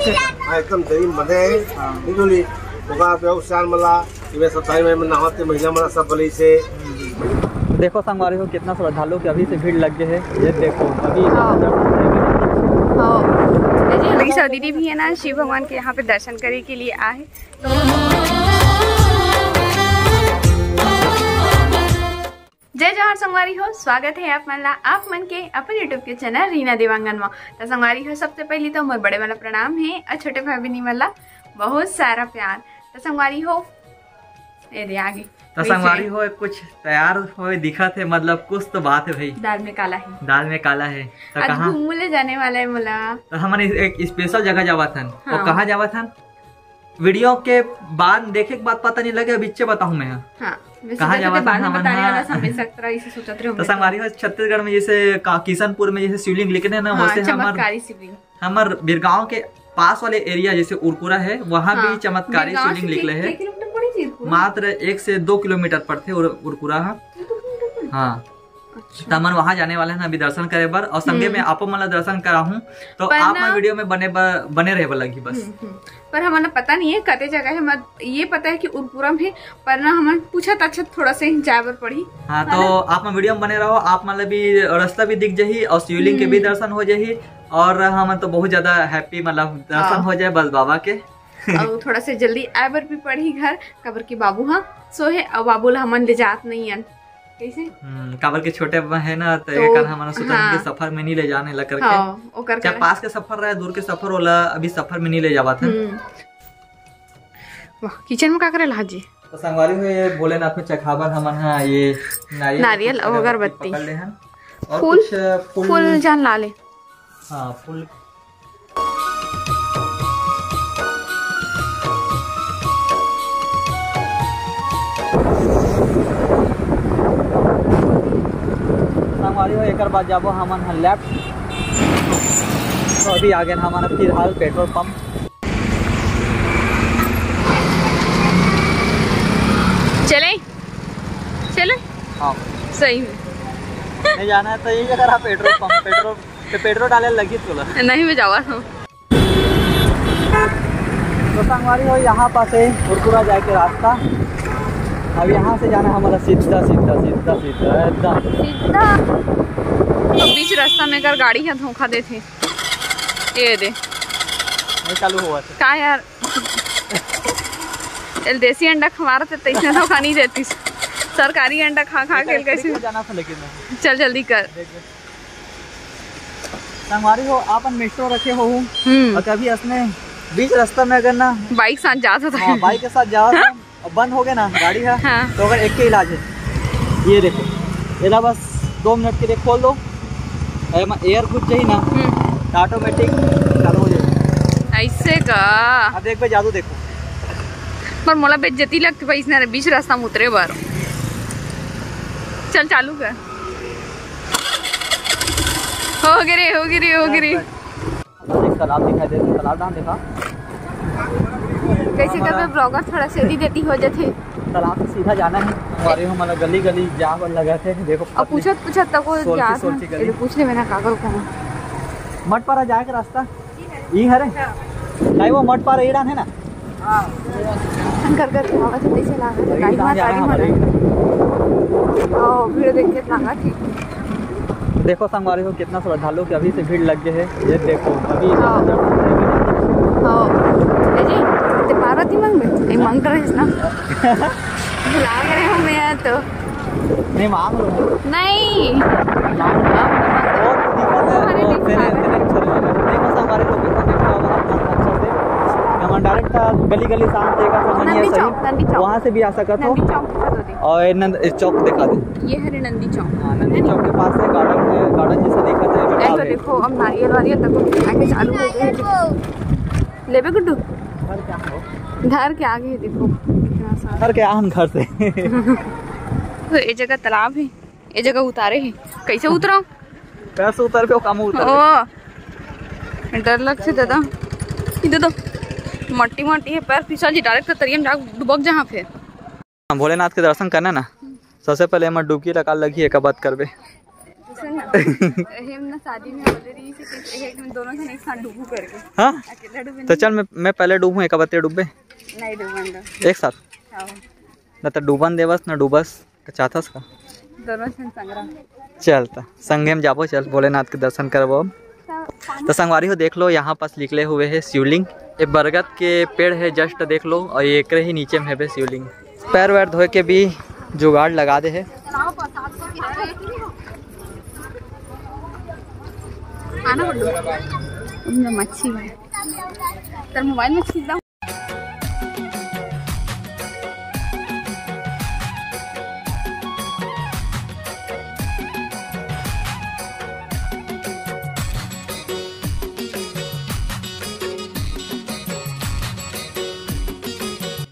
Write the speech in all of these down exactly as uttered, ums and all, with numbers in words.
हाँ, एकदम जमीन बने हे। हाँ। बिल्कुल ही। ओकर बाद में उस साल मला, इमे सब time में नहाते महिला मला सब बले से। देखो संगवारी हो, कितना श्रद्धालु के अभी से भीड़ लग गए है। ये देखो, अभी हाँ। हाँ। देखिए, सब दीदी भी है ना, शिव भगवान के यहाँ पे दर्शन करे के लिए आए। जय जोहार संगवारी हो, स्वागत है आप मन ला, आप मन के अपन YouTube के channel रीना देवांगन मा। तो संगवारी हो, सबसे पहली तो मोर बड़े वाला प्रणाम है और छोटे भाई बहनी वाला बहुत सारा प्यार। तो संगवारी हो, ये दे आगे। तो वैसे संगवारी हो, कुछ तैयार होए दिखत है, मतलब कुछ तो बात है भाई। दाल में काला है। दाल में काला है। तो आज कहाँ? घूमू ले जाने वाला है मोला। तो हमन एक special जगह जावत हन। हाँ। और कहाँ जावत हन? Video के बाद देखे के बाद पता नहीं लगे, अब इच्चे बताहूँ मैं। हाँ, वैसे कहाँ तो जावत बाद हन में हमन? बताने हाँ। वाला समय सकत रहा, इसे सोचत रहे तो होंगे। संगवारी हो, छत्तीसगढ़ में जैसे का-, किशनपुर में जैसे शिवलिंग लिखने ना, हाँ, वैसे हमर, चमत्कारी शिवलिंग। हमर बिरगांव के पास वाले area जैसे उरकुरा है, वहाँ हाँ, भी चमत्कारी बिरगांव शिवलिंग से निकले कितने है। किलोमीटर पड़ी थी उरकुरा? मात्र एक से दो किलोमीटर पड़थे उर-, उरकुरा हा। दो किलोमीटर पड़ी? हाँ। अच्छा। तो हमन वहाँ जाने वाले हैं अभी दर्शन करे बर, और संगे हम्म। में आपो मन ला दर्शन कराहूँ, तो पर आप ना मन video में बने बर, बने रहे बर लगही बस। हम्म, हम्म। पर हमन ला पता नहीं है कते जगह है, मत ये पता है कि उरपुरम है, पर ना हमन पूछत अच्छा थोड़ा से जाए बर पड़ी। हाँ, है तो ना? आप मन video में बने रहो, आप मन ला भी रास्ता भी दिख जाही और शिवलिंग के भी हम्म। दर्शन हो जाही, और हमन तो बहुत ज्यादा happy, मतलब दर्शन हाँ। हो जाए बस बाबा के। और थोड़ा से जल्दी आए बर भी पड़ही घर, काबर कि बाबू हाँ सो है, और बाबू ला हमन ले जात नहीं हन। कैसे? हम्म, काबर के छोटे बा है ना, तो तो ये कारण हमन सोचन हाँ। कि सफर में नहीं ले जाने ला करके। हाँ, ओकर चाहे कारण। पास के सफर रहे, दूर के सफर, ओला अभी सफर में नहीं ले जावत है। हम्म। वाह, kitchen में का करे ला जी? तो संगवारी हो, ये भोलेनाथ में चघाबर हमन हा ये नारियल नारियल अउ अगरबत्ती अगरबत्ती। पकड़ ले हन। और फूल, कुछ फूल फूल जान ला ले। हाँ, फूल। संगवारी हो, एकर बाद जाबो हमन ह left। तो अभी आ गए हमन फिलहाल petrol pump। चले, चले। हाँ। सही में। नहीं जाना है तो यही जगह रहा petrol pump, petrol तो petrol डाले लगी तोला। नहीं, मैं जावा हूँ। तो संगवारी हो, यहाँ पास है उरकुरा जाए के रास्ता। अब यहाँ से जाना हमारा सीधा, सीधा, सीधा, सीधा, एकदम सीधा। तो बीच रास्ता में अगर गाड़ी है धोखा देथे, ये दे। नहीं चालू हुआ था। का यार? एल देसी अंडा खा रहा था, तैसने धोखा नहीं देती। सरकारी अंडा खा खा के कैसे? जाना था लेकिन मैं। चल जल्दी कर। देख, देख। संगवारी हो, आपन मेट्रो रखे हो हूँ। हम्म। और कभी असने बीच रास्ता में अगर ना बाइक साथ जा सकता हाँ, है। बाइक के साथ जाओ तो, और बंद हो गया ना गाड़ी है, हाँ। तो अगर एक के इलाज है, ये देखो, एला बस दो मिनट के लिए खोल दो, एमा एयर घुस जाही ना, हम्म। तो automatic चालू हो जाए। ऐसे का? अब देख बे, जादू देखो। पर मोला बेइज्जती लगती भाई, इसने बीच रास्ता में उतरे बार। चल चालू कर। हो गे रे, हो गे रे, हो गे रे। एक तालाब दिखाई दे, तालाब डाल देखा। कैसे हमारा करबे vlogger थोड़ा से दी देती हो जाथे। तालाब से सीधा जाना है। अरे हमारा गली गली जा बर लगा थे, देखो अब पतली पूछत पूछत तक वो सोलकी, जा सोलकी था। गली। ये पूछ ले मैंने कागल को। मटपारा जाए के रास्ता ई हरे? नहीं, वो मटपारा ईरान है ना? हाँ। कर कर के आवाज कैसे लागत है? अरे, गाड़ी कहाँ मार, जा रहे गाड़ी हैं मार। हमारे? ओ, भीड़ देख के लागत है। देखो संगवारी हो, कितना श्रद्धालु के अभी से भीड़ लग गए है। ये देखो, अभी हाँ। हाँ। ए जी, ते पार्वती मांग में? नहीं, मांग रहे ना। भुला गए हो मैं तो। नहीं, मांग लो। नहीं। मांग लो। बहुत दिक्कत है, अरे, वो नहीं, तेरे, नहीं। तेरे छोरे लगा। देखो, हमारे लोकेशन देखो, अब आप अच्छा से। हम डायरेक्ट गली गली से आते का समझ नहीं है नंदी सही। चौक, नंदी चौक। वहाँ से भी आ सकत हो। नंदी चौक दिखा दो दे। और ये नंद-, ये चौक दिखा दे। ये हरे नंदी चौक। हाँ, नंदी चौक के पास से गार्डन है, गार्डन जैसा दिखा दे, ऐसा है। देखो, अब नारियल वारियल तक आके चालू हो गए। लेबे गुड्डू? घर के आगे है, देखो, कितना सारा। घर के आहन घर से। तो ये जगह तालाब है, ये जगह उतारे है। कैसे उतरा? पैर से उतर पे वो काम उतर। ओ, डर लगथे दादा। ये दादा, मट्टी मट्टी है, पैर फिसल जी, direct तरिया में जा डुबक जहाँ फिर। हम भोलेनाथ के दर्शन करना ना, सबसे पहले हमर डुबकी लगा लगी, एक बात करबे। सुन ना, हम ना शादी में बोले रही से कि एक में दोनों जन एक साथ डूबू करके। हाँ? अकेला डूबे तो नहीं। चल, मैं मैं पहले डूबूं, एक बते डूबे। नहीं डूबन दो। एक साथ? हाँ। ना तो डूबन देवस ना डूबस। का चाहथस का? दोनों झन संग रह। चल त संगे में जाबो, चल भोलेनाथ के दर्शन करबो। तो संगवारी हो, देख लो, यहाँ पास निकले हुए है शिवलिंग। ये बरगद के पेड़ है, just देख लो, और ये एकरे ही नीचे में है शिवलिंग। पैर वैर धोए के भी जुगाड़ लगा दे है। आना बोलो। मच्छी है। तेरे मोबाइल में खींच दो।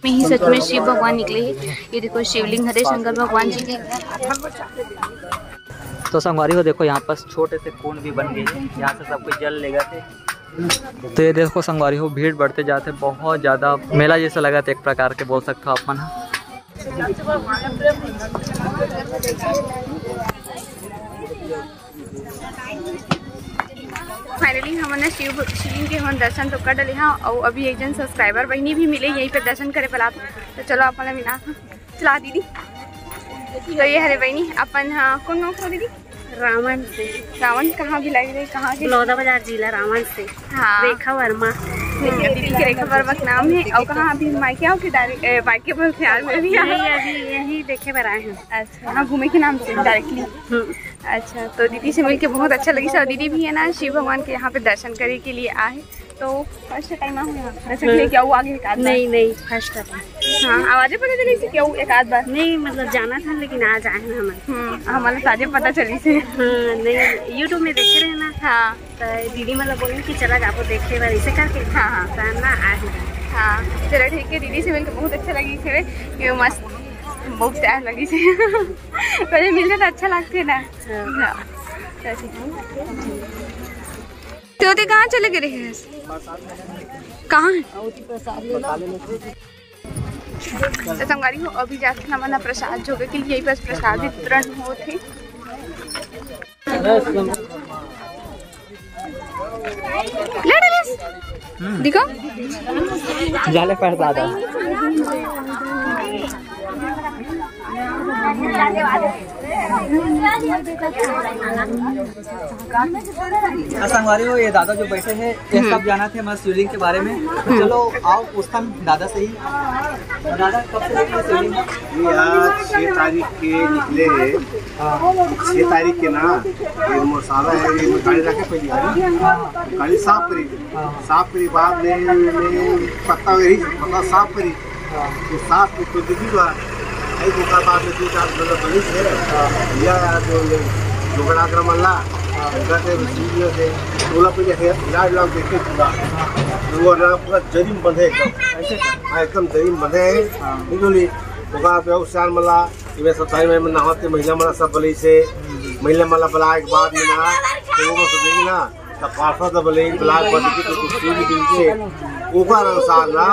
में ही सच में शिव भगवान निकले हैं। ये देखो, शिवलिंग हरे शंकर भगवान जी के। तो संगवारी हो, देखो, यहाँ पास छोटे से कुंड भी बन गए हैं, यहाँ से सब कोई जल लेगा थे। तो ये देखो संगवारी हो, भीड़ बढ़ते जाते, बहुत ज़्यादा मेला जैसा लगा था एक प्रकार के, बोल सकते हो आप मन। फाइनली हमन शिव शिवलिंग के हमन दर्शन तो कर डले हाँ, और अभी एक जन सब्सक्राइबर बहिनी भी मिले यहीं पे दर्शन करे वाला। तो चलो अपन ला मिला। चला दीदी। तो ये हरे बहिनी अपन, हाँ, कौन गाँव से दीदी? रावण से। रावण कहाँ भी लग रही, कहाँ के? बलौदा बाजार जिला रावण से। हाँ। रेखा वर्मा। दीदी के रेखा वर्मा के नाम है। और कहाँ अभी मायके आओ कि direct, ए, मायके बोलते यार, मैं भी नहीं, अभी यही देखे बर आए हैं। अच्छा, हाँ, घूमे के नाम से directly। हम्म। अच्छा, तो दीदी से मिलके बहुत अच्छा लगी। सब दीदी भी है ना, शिव भगवान के यहाँ पे दर्शन करे के लिए आए। तो फर्स्ट टाइम आऊँ यहाँ दर्शन के लिए। क्या वो आगे एक आध बार? नहीं, नहीं, फर्स्ट टाइम। हाँ, आवाजें पता चली से क्या वो एक आध बार? नहीं, मतलब जाना था, लेकिन आज आए हैं हम। हम्म, हमारे ताजे पता चली से। हाँ, नहीं, YouTube में देखे रहे ना। हाँ। तो दीदी मतलब बोले कि चला जाबो देखे बार, इसे करके। हाँ, हाँ। तो ना आए हैं। हाँ, चलो ठीक है, दीदी से मिलकर बहुत अच्छा लगी थे कि मस्त, बहुत प्यार लगी थी। पहले मिलते तो अच्छा लगते ना। हाँ। हाँ, चलो ठीक है। तो ते कहाँ चले गए रहे? कहाँ है? तो संगवारी हो, अभी जाके हमन ह प्रसाद जोगे के लिए यही पास प्रसाद वितरण होत हे। ले डरेस। दिखो। जाले प्रसाद। हाँ, संगवारी हो, ये दादा जो बैठे हैं, ये सब जानत हे हमारे शिवलिंग के बारे में। तो चलो, आओ, पूछता हूँ दादा से ही। दादा, कब से लेके शिवलिंग? ये आज छह तारीख के निकले हैं। हाँ। छह तारीख के ना, ये मोर साला है, ये गाड़ी रखे पहली गाड़ी। हाँ। गाड़ी साफ करी। हाँ। साफ करी बाद में, में पत्ता वही, पत्ता साफ करी। हाँ। तो साफ तो दीदी बा। आई ओकर बाद में दो चार झोला बनी थे। हाँ। या यार जो ये झोकड़ा कर मल्ला। हाँ। उनका से सीढ़ियों से टोला पे जैसे इलाज लाग देखे पूरा। हाँ। वो ना पूरा जरीम बंधे एकदम। ऐसे का? हाँ, एकदम जरीम बंधे है। हाँ। बुझली? ओकर बाद में उस साल मल्ला, इवे सताई में नहाते महिला मला सब बलई से, हम्म। महिला मला बला एक बाद में ना, तो वो सब देगी ना, त पार्षद बले ब्लॉक बन के तो कुछ भी मिल के ओकर अनुसार ना,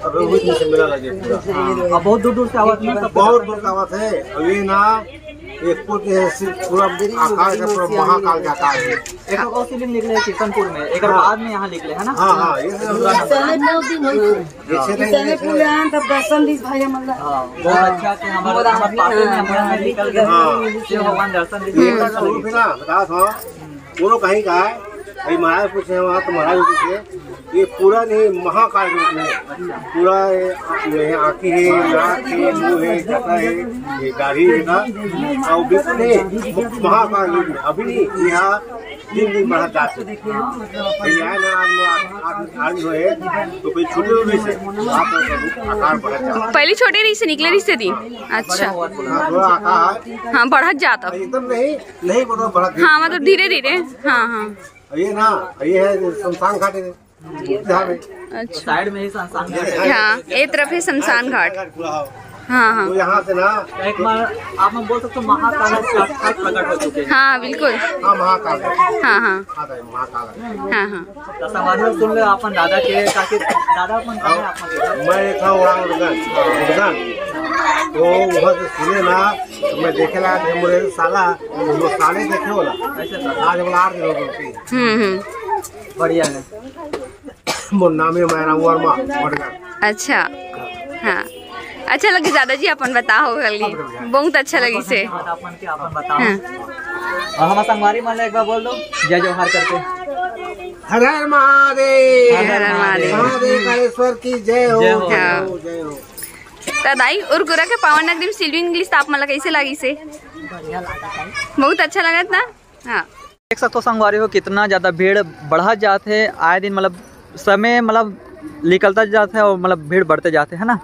तब वही दिन से मेला लगे पूरा। हाँ, अब बहुत दूर दूर से आवत ना, सब बहुत दूर से आवत है। अब ये ना, एक को के है सिर्फ पूरा आकार का, पूरा महाकाल का आकार है। एक और शिवलिंग निकले है किशनपुर में, एक हाँ। बाद में यहाँ निकले है ना? हाँ, हाँ, ये सब दुर्गा नंबर। ये छह महीने पहले आए तब दर्शन दीस भाई हमन ला। हाँ, बहुत अच्छा से हमारे, हमारे पास में हमारा निकल गया। हाँ। शिव भगवान दर्शन दीजिए। ये स्वरूप है ना, बताओ तो। पूरा कहीं का है? अभी महाराज पूछे, वहाँ तो महाराज पूछे। ये पूरा नहीं, महाकाल रूप में। पूरा ये, ये आँखी है, नाक है, मुँह है, गला है, ये दाढ़ी है ना। और बिल्कुल नहीं, महाकाल रूप में। अभी नहीं, यहाँ दिन दिन बढ़त जात हे। भैया ना, आज मैं आठ, आठ, आठ जो है, तो कोई छोटे भी से, आप लोग का आकार बढ़त जात हे। पहले छोटे रही से निकले रही से दी। अच्छा। हाँ, थोड़ा आकार हाँ, बढ़त जात हे। एकदम नहीं, नहीं बोलो बढ़त। हाँ, मतलब धीरे धीरे। हाँ, हाँ। ये ना, ये है शमशान घाट है। ध्यान है। अच्छा। साइड में ही शमशान घाट है। हाँ, एक तरफ है शमशान घाट। पूरा हो। हाँ, हाँ। तो यहाँ से ना एक बार आप हम बोल सकते हो, महाकाल साक्षात प्रकट हो चुके हैं। हाँ, बिल्कुल। हाँ, महाकाल है। हाँ, हाँ। हाँ, भाई, महाकाल है। हाँ, हाँ। तो संगवारी हो, सुन लो अपन दादा के, ताकि दादा अपन कहाँ है आपका घर? मैं एक था उड़ान उड़गन, उड़गन। तो वहाँ से सुने ना, तो मैं देखे ला, ये मोरे साला, वो साले देखे होला। अच्छा, दादा। आज हम आठ दिन हो गए। हम्म, हम्म। बढ़िया है। मोर नाम है मैराम वर्मा, वडगांव। अच्छा, हाँ, अच्छा लगे दादाजी, अपन बताओ गली, बहुत अच्छा लगी से। अपन के अपन बताओ। हाँ। और हमारे संगवारी मन ला एक बार बोल दो, जय जोहार करके। हर हर महादेव। हर हर महादेव। महादेव कालेश्वर की जय हो, जय हो। जय हो, हाँ। जय हो। तो दाई, उरकुरा के पावन नगरी में शिवलिंग स्थापना ला कैसे लगी से? बहुत अच्छा लगा था। हाँ। देख सकते हो संगवारी हो, कितना ज्यादा भीड़ बढ़ा जात है आए दिन, मतलब समय मतलब निकलता जाता है और मतलब भीड़ बढ़ते जाते है ना।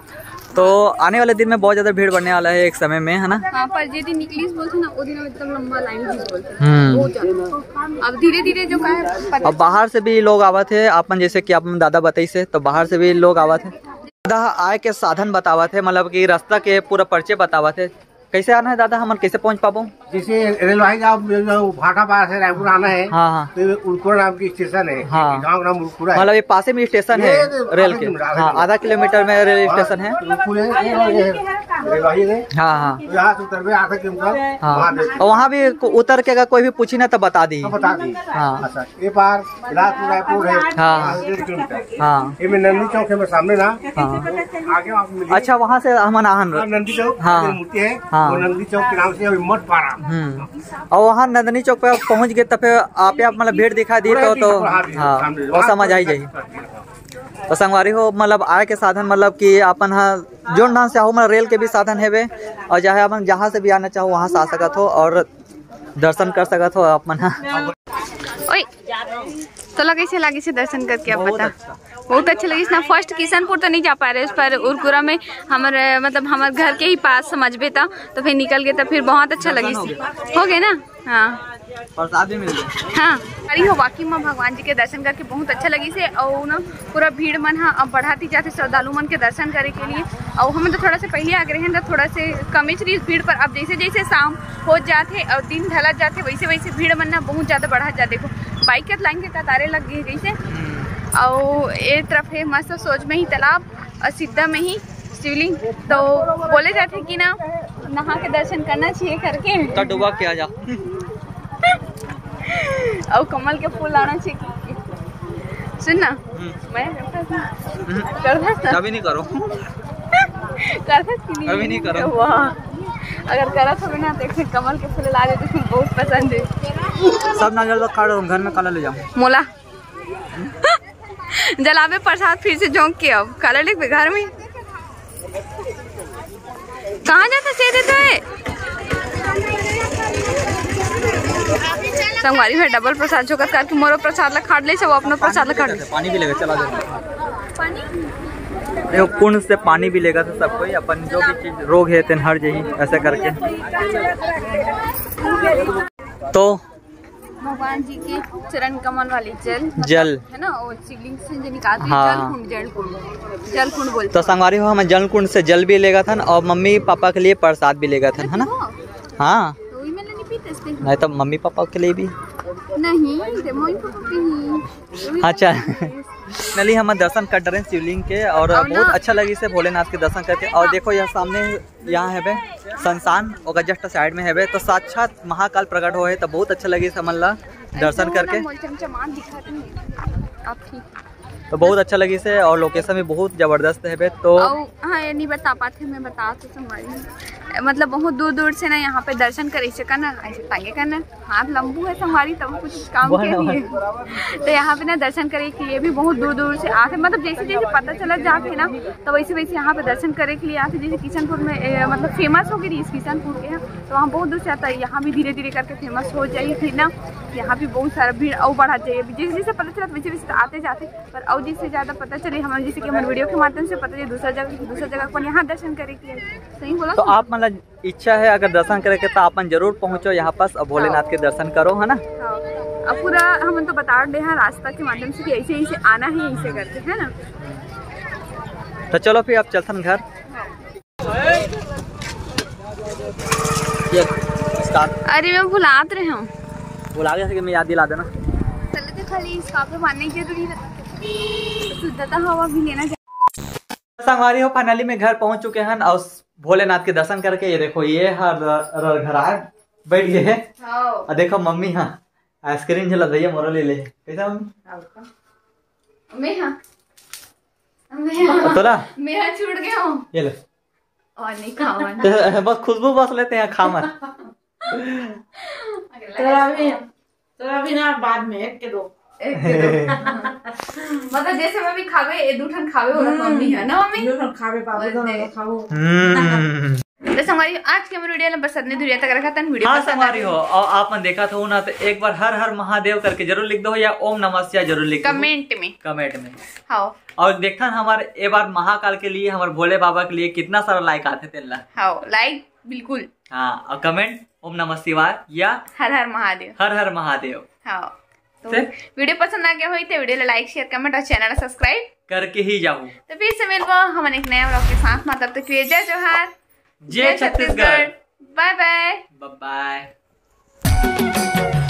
तो आने वाले दिन में बहुत ज्यादा भीड़ बढ़ने वाला है एक समय में, है ना। हाँ, पर जे दिन निकलिस बोलथे ना, वो दिन एकदम लंबा लाइन भी बोलथे। हम्म। बहुत ज्यादा। अब धीरे धीरे जो का है, पता अब बाहर से भी लोग आवत है, अपन जैसे कि अपन दादा बताइस है, तो बाहर से भी लोग आवत है। दादा आए के साधन बतावत है, मतलब कि रास्ता के पूरा परिचय बतावत है। कैसे आना है दादा, हमन कैसे पहुंच पाबो? जैसे रेलवाही जाओ, जो, जो भाटापारा से रायपुर आना है, हाँ, हाँ। तो ये उरकुरा नाम की स्टेशन है, हाँ। गांव नाम उरकुरा है। मतलब ये पासे में स्टेशन ये है तो रेल आधा के? किलोमीटर, आधा हाँ, किलोमीटर। आधा किलोमीटर में रेल हाँ, स्टेशन है। उरकुरा है, ये, ये रेलवाही है। हाँ, हाँ। तो यहाँ से उतरबे आधा किलोमीटर, हाँ। वहाँ देख। और वहाँ भी को-, उतर के अगर कोई भी पूछी ना तो बता दी। तो बता दी। हाँ। अच्छा, ये पार बिलासपुर रायपुर है, हाँ। डेढ़ किलोमीटर। हाँ। ये में नंदी चौक है, मेरे सामने ना। हाँ। आगे आप मिलिए। अच्छा, वहाँ से हमन आहन। हाँ, नंदी चौक, हाँ। ये मूर्ति है, हाँ। वो नंदी चौक के नाम से अभी मठ पारा। हम्म। और वहाँ नंदनी चौक पे आप पहुँच गए तो फिर आप, आप मतलब भीड़ दिखा दी तो, तो हाँ, हाँ, सामने। वो समझ आई जाई। तो संगवारी हो, मतलब आए के साधन, मतलब कि अपन हा जोन ढंग से आहो, मतलब रेल के भी साधन हेवे, और चाहे अपन जहाँ से भी आना चाहो वहाँ से आ सकत हो और दर्शन कर सकत हो अपन हा। ओए, तोला कैसे लागिस हे दर्शन करके? आप बहुत बता। अच्छा। बहुत अच्छा लगिस ना। फर्स्ट किशनपुर तो नहीं जा पाए रहे, उस पर उरकुरा में हमर, मतलब हमर घर के ही पास समझबे त, तो फिर निकल गए, तो फिर बहुत अच्छा लगिस। हो गए ना? हाँ। प्रसाद भी मिल गया। हाँ। अरे हो, वाकई में भगवान जी के दर्शन करके बहुत अच्छा लगिस हे। और ना पूरा भीड़ मन हा अब बढ़ाती जाते श्रद्धालु मन के दर्शन करे के लिए। और हम तो थोड़ा सा पहले आ गए हैं, तो थोड़ा से कमेच रही भीड़, पर अब जैसे जैसे शाम हो जात हे और दिन ढलत जात हे, वैसे वैसे भीड़ मन ना बहुत ज्यादा बढ़त जात। देखो, बाइक के लाइन के कतारे लग गई जैसे। हम्म। और ए तरफ है मस्त सोच में ही तालाब और सिद्धा में ही शिवलिंग। तो बोले जाते कि ना नहा के दर्शन करना चाहिए करके। तो डुबा के आ जा। और कमल के फूल लाना चाहिए। सुन ना, हम्म। मैं करता था। हम्म। करता था। अभी नहीं करो। करता कि नहीं? अभी नहीं करो। वाह, अगर करत हो ना तो एक ठे कमल के फूल ला देते, बहुत पसंद है। सब नारियल बा खा रहे हो, घर में काला ले जाओ। मोला जलाबे प्रसाद फिर से झोंक के, अब काला लेबे घर में। कहाँ जाता से देते है? संगवारी में डबल प्रसाद झोंकत करके मोरो प्रसाद ला खाड़ ले, सब अपनो प्रसाद ला खाड़ ले। पानी भी लेगा, चला जाता। पानी? देखो, कुंड से पानी भी लेगा था सब कोई, अपन जो भी चीज रोग है तेन हर जही, ऐसे करके। तो भगवान जी के चरण कमल वाले जल, मतलब, जल। है ना, वो शिवलिंग से जो निकालते हैं, हाँ। जल कुंड, जल कुंड, जल कुंड बोलते तो हैं। संगवारी हो, हम जल कुंड से जल भी लेगा था ना, और मम्मी पापा के लिए प्रसाद भी लेगा था, है ना? वो? हाँ। तो वही मैंने नहीं पीते इसलिए। नहीं तो मम्मी पापा के लिए भी। नहीं, ते मम्मी पापा के नहीं। अच्छा। फाइनली हम दर्शन कर डरे शिवलिंग के, और और बहुत ना अच्छा लगी से भोलेनाथ के दर्शन करके। और देखो, यह सामने यहाँ है बे संस्थान, ओकर जस्ट साइड में है बे, तो साक्षात महाकाल प्रकट होए, तो बहुत अच्छा लगी समझ ला दर्शन ऐसे करके। मोला चमचमात दिखत नहीं। आप ठीक। तो बहुत अच्छा लगी से, और लोकेशन भी बहुत जबरदस्त है बे। तो और हाँ, ये नहीं बता पाते, मैं बता तो संगवारी, मतलब बहुत दूर दूर से ना यहाँ पे दर्शन करे से करना, ऐसे टंगे करना, हाथ लंबू है संगवारी, तब कुछ काम के नहीं है। तो यहाँ पे ना दर्शन करे के लिए भी बहुत दूर दूर से आते, मतलब जैसे जैसे पता चला जाते ना, तो वैसे वैसे यहाँ पे दर्शन करे के लिए आते। जैसे किशनपुर में, ए, मतलब फेमस हो गई रही किशनपुर के, तो वहाँ बहुत दूर से आता है। यहाँ भी धीरे धीरे करके फेमस हो जाइए, फिर ना यहाँ भी बहुत सारा भीड़ और बढ़ा जाइए। अभी जैसे जैसे पता चला वैसे वैसे तो आते जाते, पर और जिससे ज्यादा पता चले हमारे, जैसे कि हमारे वीडियो के माध्यम से पता चले दूसरा जगह, दूसरा जगह अपन यहाँ दर्शन करे के लिए। सही बोला तो ना? आप मतलब इच्छा है अगर दर्शन करे के, तो अपन जरूर पहुँचो यहाँ पास और भोलेनाथ के दर्शन करो, है ना? हाँ। अब पूरा हमन तो बता दे हैं रास्ता के माध्यम से कि ऐसे ऐसे आना है, ऐसे करके, है ना? तो चलो फिर अब चलथन घर। ये start। अरे, मैं भुलात रहे हूँ। भुला गया कि मैं याद दिला देना। चलो, तो खाली इसका पे मानने की जरूरी है। शुद्धता हवा भी लेना चाहिए। संगवारी हो, finally मैं घर पहुंच चुके हैं और भोलेनाथ के दर्शन करके, ये देखो, ये हर र-, र-, घर आए बैठ गए हैं। हाँ। और देखो, मम्मी हाँ ice cream झेला दइया मोरो ले ले। कैसा मम्मी? मैं हाँ। मैं हाँ। तोला? मैं हाँ छूट गया हूँ। ये ले। और नहीं खावा ना। बस खुशबू बस लेते हैं, खा मत। अगला तोरा भी, तोरा भी ना बाद में एक के दो। एक के दो। मतलब जैसे मैं भी खावे, ये दू ठन खावे वाला हम्म। मम्मी है ना मम्मी? दू ठन खावे पावे, बस दोनों दे। लोग खाओ। हम्म। तो संगवारी, आज के हमर video ला बस अतने दूरिया तक रखा तन। Video हाँ पसंद संगवारी आगे हो, और आप मन देखा था ना, तो एक बार हर हर महादेव करके जरूर लिख दो या ओम नमः शिवाय जरूर लिख दो। Comment में। Comment में। हाँ। और देखथन हमारे ए बार महाकाल के लिए, हमारे भोले बाबा के लिए कितना सारा like आथे तेला। हाँ, like बिल्कुल। हाँ, और comment ओम नमः शिवाय या हर हर महादेव। हर हर महादेव। हाँ। तो से? Video पसंद आ गया होई तो video ला like, share, comment और channel ला subscribe करके ही जाहू। तो फिर से मिलबो हमन एक नया vlog के साथ में, तब तक के लिए जय जोहार, जय जय Chhattisgarh. Chhattisgarh. Bye bye। Bye bye।